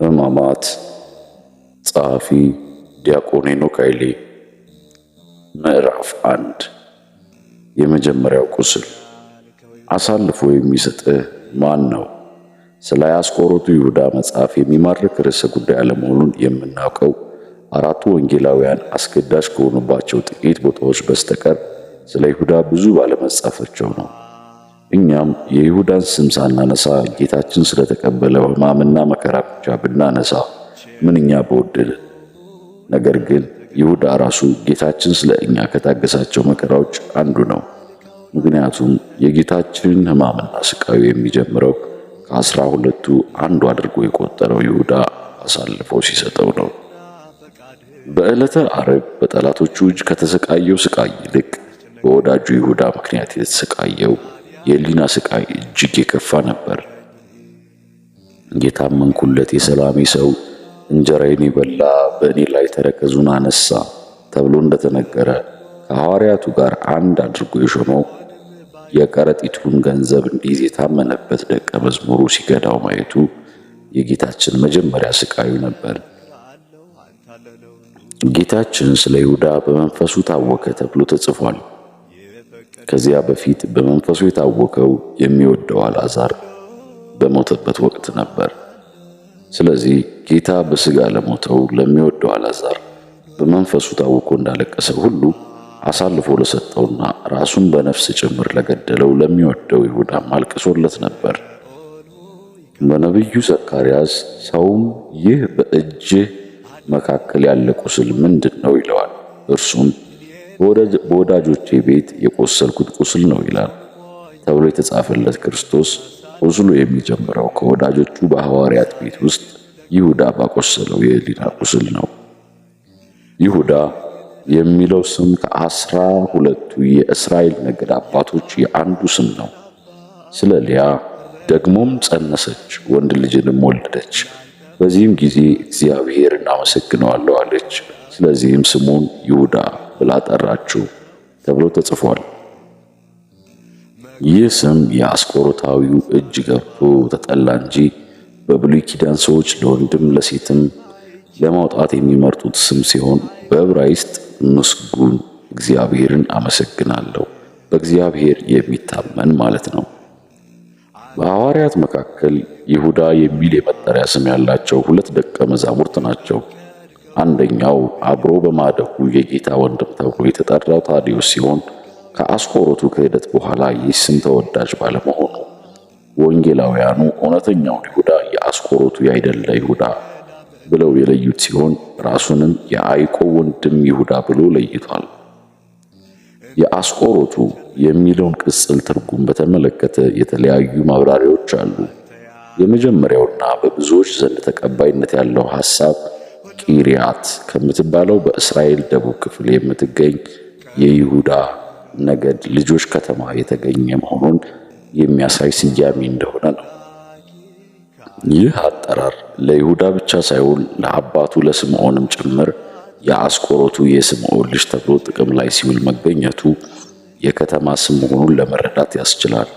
ሕማማት። ጸሐፊ ዲያቆን ሄኖክ ኃይሌ። ምዕራፍ 1። የመጀመሪያው ቁስል። አሳልፎ የሚሰጥህ ማን ነው? ስለ አስቆሮቱ ይሁዳ መጽሐፍ የሚማርክ ርዕሰ ጉዳይ አለመሆኑን የምናውቀው አራቱ ወንጌላውያን አስገዳጅ ከሆኑባቸው ጥቂት ቦታዎች በስተቀር ስለ ይሁዳ ብዙ ባለመጻፋቸው ነው። እኛም የይሁዳን ስም ሳናነሳ ጌታችን ስለተቀበለው ሕማምና መከራ ብቻ ብናነሳ ምንኛ በወደድን። ነገር ግን ይሁዳ ራሱ ጌታችን ስለ እኛ ከታገሳቸው መከራዎች አንዱ ነው። ምክንያቱም የጌታችንን ሕማምና ስቃዩ የሚጀምረው ከ12ቱ አንዱ አድርጎ የቆጠረው ይሁዳ አሳልፎ ሲሰጠው ነው። በዕለተ ዓርብ በጠላቶቹ እጅ ከተሰቃየው ስቃይ ይልቅ በወዳጁ ይሁዳ ምክንያት የተሰቃየው የሕሊና ስቃይ እጅግ የከፋ ነበር። የታመንኩለት የሰላሜ ሰው እንጀራዬን የበላ በእኔ ላይ ተረከዙን አነሳ ተብሎ እንደተነገረ ከሐዋርያቱ ጋር አንድ አድርጎ የሾመው የከረጢቱን ገንዘብ እንዲይዝ የታመነበት ደቀ መዝሙሩ ሲገዳው ማየቱ የጌታችን መጀመሪያ ስቃዩ ነበር። ጌታችን ስለ ይሁዳ በመንፈሱ ታወከ ተብሎ ተጽፏል። ከዚያ በፊት በመንፈሱ የታወከው የሚወደው አልዓዛር በሞተበት ወቅት ነበር። ስለዚህ ጌታ በሥጋ ለሞተው ለሚወደው አልዓዛር በመንፈሱ ታውኮ እንዳለቀሰ ሁሉ አሳልፎ ለሰጠውና ራሱን በነፍስ ጭምር ለገደለው ለሚወደው ይሁዳም አልቅሶለት ነበር። በነቢዩ ዘካርያስ ሰውም ይህ በእጅህ መካከል ያለ ቁስል ምንድን ነው ይለዋል። እርሱም በወዳጆቼ ቤት የቆሰልኩት ቁስል ነው ይላል ተብሎ የተጻፈለት ክርስቶስ ቁስሉ የሚጀምረው ከወዳጆቹ በሐዋርያት ቤት ውስጥ ይሁዳ ባቆሰለው የሕሊና ቁስል ነው። ይሁዳ የሚለው ስም ከ12ቱ የእስራኤል ነገድ አባቶች የአንዱ ስም ነው። ስለ ሊያ ደግሞም ጸነሰች፣ ወንድ ልጅንም ወለደች። በዚህም ጊዜ እግዚአብሔርን አመሰግነዋለሁ አለች። ስለዚህም ስሙን ይሁዳ ብላ ጠራችው ተብሎ ተጽፏል። ይህ ስም የአስቆሮታዊው እጅ ገብቶ ተጠላ እንጂ በብሉይ ኪዳን ሰዎች ለወንድም ለሴትም ለማውጣት የሚመርጡት ስም ሲሆን በዕብራይስጥ ምስጉን እግዚአብሔርን አመሰግናለሁ፣ በእግዚአብሔር የሚታመን ማለት ነው። በሐዋርያት መካከል ይሁዳ የሚል የመጠሪያ ስም ያላቸው ሁለት ደቀ መዛሙርት ናቸው። አንደኛው አብሮ በማደጉ የጌታ ወንድም ተብሎ የተጠራው ታዲዮስ ሲሆን ከአስቆሮቱ ክህደት በኋላ ይህ ስም ተወዳጅ ባለመሆኑ ወንጌላውያኑ እውነተኛውን ይሁዳ የአስቆሮቱ ያይደለ ይሁዳ ብለው የለዩት ሲሆን ራሱንም የያዕቆብ ወንድም ይሁዳ ብሎ ለይቷል። የአስቆሮቱ የሚለውን ቅጽል ትርጉም በተመለከተ የተለያዩ ማብራሪያዎች አሉ። የመጀመሪያውና በብዙዎች ዘንድ ተቀባይነት ያለው ሐሳብ ቂርያት ከምትባለው በእስራኤል ደቡብ ክፍል የምትገኝ የይሁዳ ነገድ ልጆች ከተማ የተገኘ መሆኑን የሚያሳይ ስያሜ እንደሆነ ነው። ይህ አጠራር ለይሁዳ ብቻ ሳይሆን ለአባቱ ለስምዖንም ጭምር የአስቆሮቱ የስምዖን ልጅ ተብሎ ጥቅም ላይ ሲውል መገኘቱ የከተማ ስም መሆኑን ለመረዳት ያስችላል።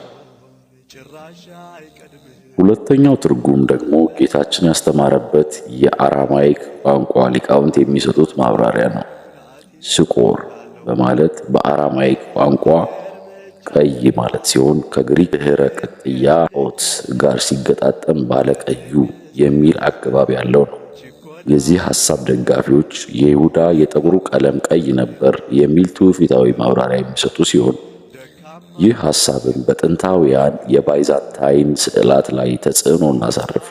ሁለተኛው ትርጉም ደግሞ ጌታችን ያስተማረበት የአራማይክ ቋንቋ ሊቃውንት የሚሰጡት ማብራሪያ ነው። ስቆር በማለት በአራማይክ ቋንቋ ቀይ ማለት ሲሆን ከግሪክ ድህረ ቅጥያ ኦት ጋር ሲገጣጠም ባለቀዩ የሚል አገባብ ያለው ነው። የዚህ ሐሳብ ደጋፊዎች የይሁዳ የጠጉሩ ቀለም ቀይ ነበር የሚል ትውፊታዊ ማብራሪያ የሚሰጡ ሲሆን ይህ ሐሳብም በጥንታውያን የባይዛንታይን ስዕላት ላይ ተጽዕኖን አሳርፎ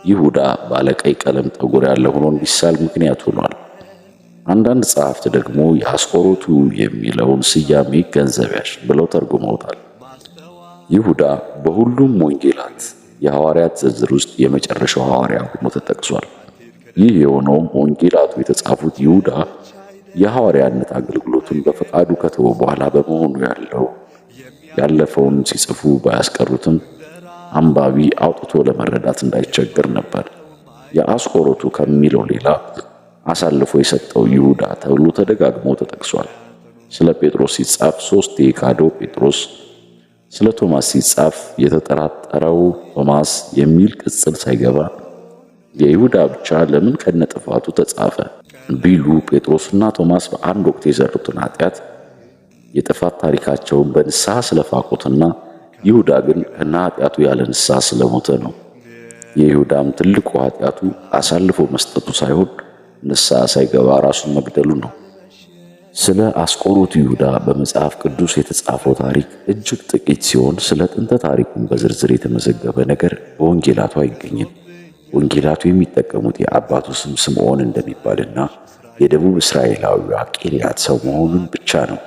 ይሁዳ ባለቀይ ቀለም ጠጉር ያለው ሆኖ እንዲሳል ምክንያት ሆኗል። አንዳንድ ጸሐፍት ደግሞ የአስቆሮቱ የሚለውን ስያሜ ገንዘብ ያዥ ብለው ተርጉመውታል። ይሁዳ በሁሉም ወንጌላት የሐዋርያት ዝርዝር ውስጥ የመጨረሻው ሐዋርያ ሆኖ ተጠቅሷል። ይህ የሆነውም ወንጌላቱ የተጻፉት ይሁዳ የሐዋርያነት አገልግሎቱን በፈቃዱ ከተወ በኋላ በመሆኑ ያለው ያለፈውን ሲጽፉ ባያስቀሩትም አንባቢ አውጥቶ ለመረዳት እንዳይቸገር ነበር። የአስቆሮቱ ከሚለው ሌላ አሳልፎ የሰጠው ይሁዳ ተብሎ ተደጋግሞ ተጠቅሷል። ስለ ጴጥሮስ ሲጻፍ ሶስት የካደው ጴጥሮስ፣ ስለ ቶማስ ሲጻፍ የተጠራጠረው ቶማስ የሚል ቅጽል ሳይገባ የይሁዳ ብቻ ለምን ከነጥፋቱ ተጻፈ ቢሉ ጴጥሮስና ቶማስ በአንድ ወቅት የዘሩትን ኃጢአት የጥፋት ታሪካቸውን በንስሐ ስለፋቁትና ይሁዳ ግን ከነ ኃጢአቱ ያለ ንስሐ ስለሞተ ነው። የይሁዳም ትልቁ ኃጢአቱ አሳልፎ መስጠቱ ሳይሆን ንስሐ ሳይገባ ራሱን መግደሉ ነው። ስለ አስቆሮቱ ይሁዳ በመጽሐፍ ቅዱስ የተጻፈው ታሪክ እጅግ ጥቂት ሲሆን ስለ ጥንተ ታሪኩን በዝርዝር የተመዘገበ ነገር በወንጌላቱ አይገኝም። ወንጌላቱ የሚጠቀሙት የአባቱ ስም ስምዖን እንደሚባልና የደቡብ እስራኤላዊዋ ቂርያት ሰው መሆኑን ብቻ ነው።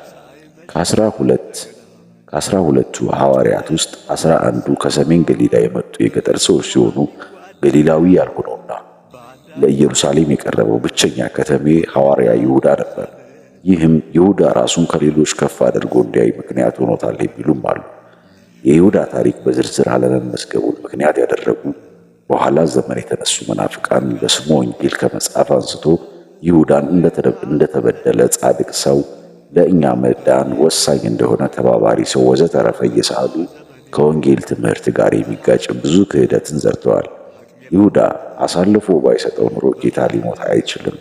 ከ12ቱ ሐዋርያት ውስጥ 11ዱ ከሰሜን ገሊላ የመጡ የገጠር ሰዎች ሲሆኑ ገሊላዊ ያልሆነውና ለኢየሩሳሌም የቀረበው ብቸኛ ከተሜ ሐዋርያ ይሁዳ ነበር። ይህም ይሁዳ ራሱን ከሌሎች ከፍ አድርጎ እንዲያይ ምክንያት ሆኖታል የሚሉም አሉ። የይሁዳ ታሪክ በዝርዝር አለመመዝገቡን ምክንያት ያደረጉ በኋላ ዘመን የተነሱ መናፍቃን በስሙ ወንጌል ከመጻፍ አንስቶ ይሁዳን እንደተበደለ ጻድቅ ሰው፣ ለእኛ መዳን ወሳኝ እንደሆነ ተባባሪ ሰው ወዘተረፈ እየሳሉ ከወንጌል ትምህርት ጋር የሚጋጭ ብዙ ክህደትን ዘርተዋል። ይሁዳ አሳልፎ ባይሰጠው ኑሮ ጌታ ሊሞት አይችልም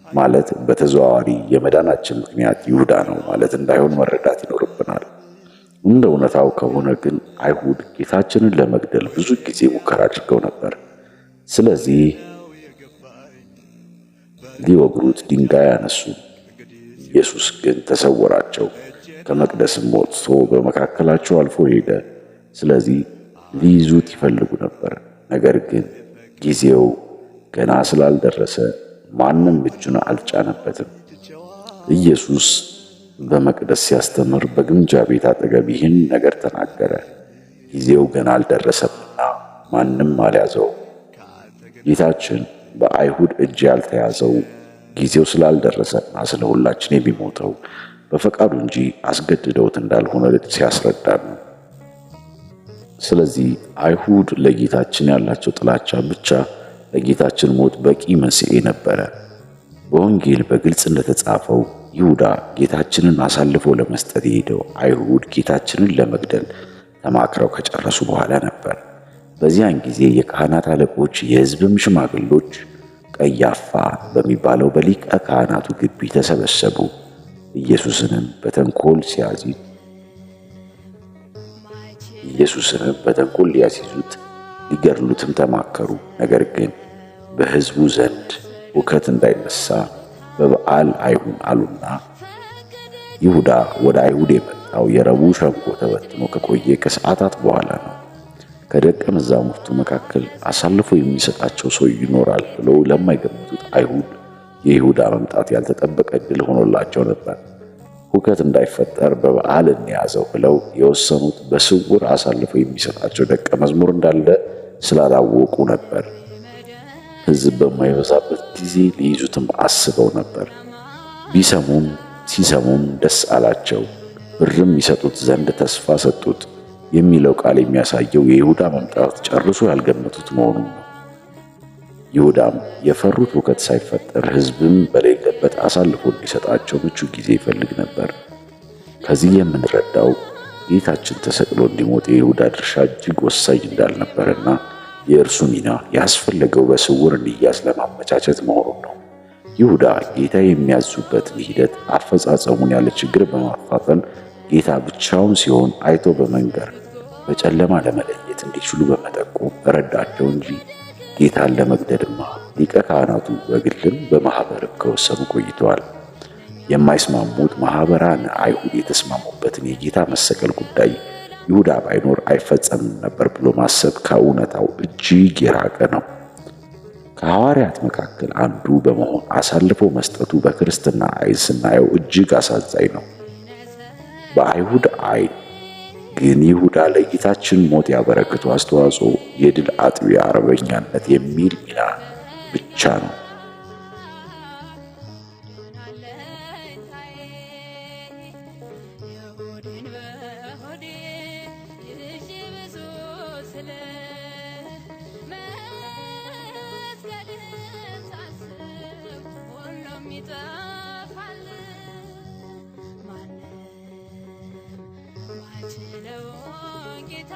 ማለት በተዘዋዋሪ የመዳናችን ምክንያት ይሁዳ ነው ማለት እንዳይሆን መረዳት ይኖርብናል። እንደ እውነታው ከሆነ ግን አይሁድ ጌታችንን ለመግደል ብዙ ጊዜ ሙከራ አድርገው ነበር። ስለዚህ ሊወግሩት ድንጋይ አነሱ። ኢየሱስ ግን ተሰወራቸው፣ ከመቅደስም ወጥቶ በመካከላቸው አልፎ ሄደ። ስለዚህ ሊይዙት ይፈልጉ ነበር። ነገር ግን ጊዜው ገና ስላልደረሰ ማንም እጁን አልጫነበትም። ኢየሱስ በመቅደስ ሲያስተምር በግምጃ ቤት አጠገብ ይህን ነገር ተናገረ። ጊዜው ገና አልደረሰምና ማንም አልያዘው። ጌታችን በአይሁድ እጅ ያልተያዘው ጊዜው ስላልደረሰና ስለ ሁላችን የሚሞተው በፈቃዱ እንጂ አስገድደውት እንዳልሆነ ሲያስረዳ ነው። ስለዚህ አይሁድ ለጌታችን ያላቸው ጥላቻ ብቻ ለጌታችን ሞት በቂ መንስኤ ነበረ። በወንጌል በግልጽ እንደተጻፈው ይሁዳ ጌታችንን አሳልፎ ለመስጠት የሄደው አይሁድ ጌታችንን ለመግደል ተማክረው ከጨረሱ በኋላ ነበር። በዚያን ጊዜ የካህናት አለቆች፣ የሕዝብም ሽማግሎች ቀያፋ በሚባለው በሊቀ ካህናቱ ግቢ ተሰበሰቡ። ኢየሱስንም በተንኮል ሊያስይዙት ሊገድሉትም ተማከሩ። ነገር ግን በሕዝቡ ዘንድ ሁከት እንዳይነሳ በበዓል አይሁን አሉና ይሁዳ ወደ አይሁድ የመጣው የረቡዕ ሸንጎ ተበትኖ ከቆየ ከሰዓታት በኋላ ነው። ከደቀ መዛሙርቱ መካከል አሳልፎ የሚሰጣቸው ሰው ይኖራል ብለው ለማይገምቱት አይሁድ የይሁዳ መምጣት ያልተጠበቀ ዕድል ሆኖላቸው ነበር። ሁከት እንዳይፈጠር በበዓል እንያዘው ብለው የወሰኑት በስውር አሳልፎ የሚሰጣቸው ደቀ መዝሙር እንዳለ ስላላወቁ ነበር። ሕዝብ በማይበዛበት ጊዜ ሊይዙትም አስበው ነበር። ቢሰሙም ሲሰሙም ደስ አላቸው፣ ብርም ይሰጡት ዘንድ ተስፋ ሰጡት የሚለው ቃል የሚያሳየው የይሁዳ መምጣት ጨርሶ ያልገመቱት መሆኑን ነው። ይሁዳም የፈሩት ሁከት ሳይፈጠር ሕዝብም በሌለበት አሳልፎ እንዲሰጣቸው ምቹ ጊዜ ይፈልግ ነበር። ከዚህ የምንረዳው ጌታችን ተሰቅሎ እንዲሞት የይሁዳ ድርሻ እጅግ ወሳኝ እንዳልነበረና የእርሱ ሚና ያስፈለገው በስውር እንዲያዝ ለማመቻቸት መሆኑን ነው። ይሁዳ ጌታ የሚያዙበትን ሂደት አፈጻጸሙን ያለ ችግር በማፋጠን ጌታ ብቻውን ሲሆን አይቶ በመንገር በጨለማ ለመለየት እንዲችሉ በመጠቆም ረዳቸው እንጂ ጌታን ለመግደልማ ሊቀ ካህናቱ በግልም በማህበርም ከወሰኑ ቆይተዋል። የማይስማሙት ማህበራን አይሁድ የተስማሙበትን የጌታ መሰቀል ጉዳይ ይሁዳ ባይኖር አይፈጸምም ነበር ብሎ ማሰብ ከእውነታው እጅግ የራቀ ነው። ከሐዋርያት መካከል አንዱ በመሆን አሳልፎ መስጠቱ በክርስትና ዓይን ስናየው እጅግ አሳዛኝ ነው። በአይሁድ ዓይን ግን ይሁዳ ለጌታችን ሞት ያበረከተው አስተዋጽኦ የድል አጥቢ አርበኛነት የሚል ሚና ብቻ ነው። ጌታ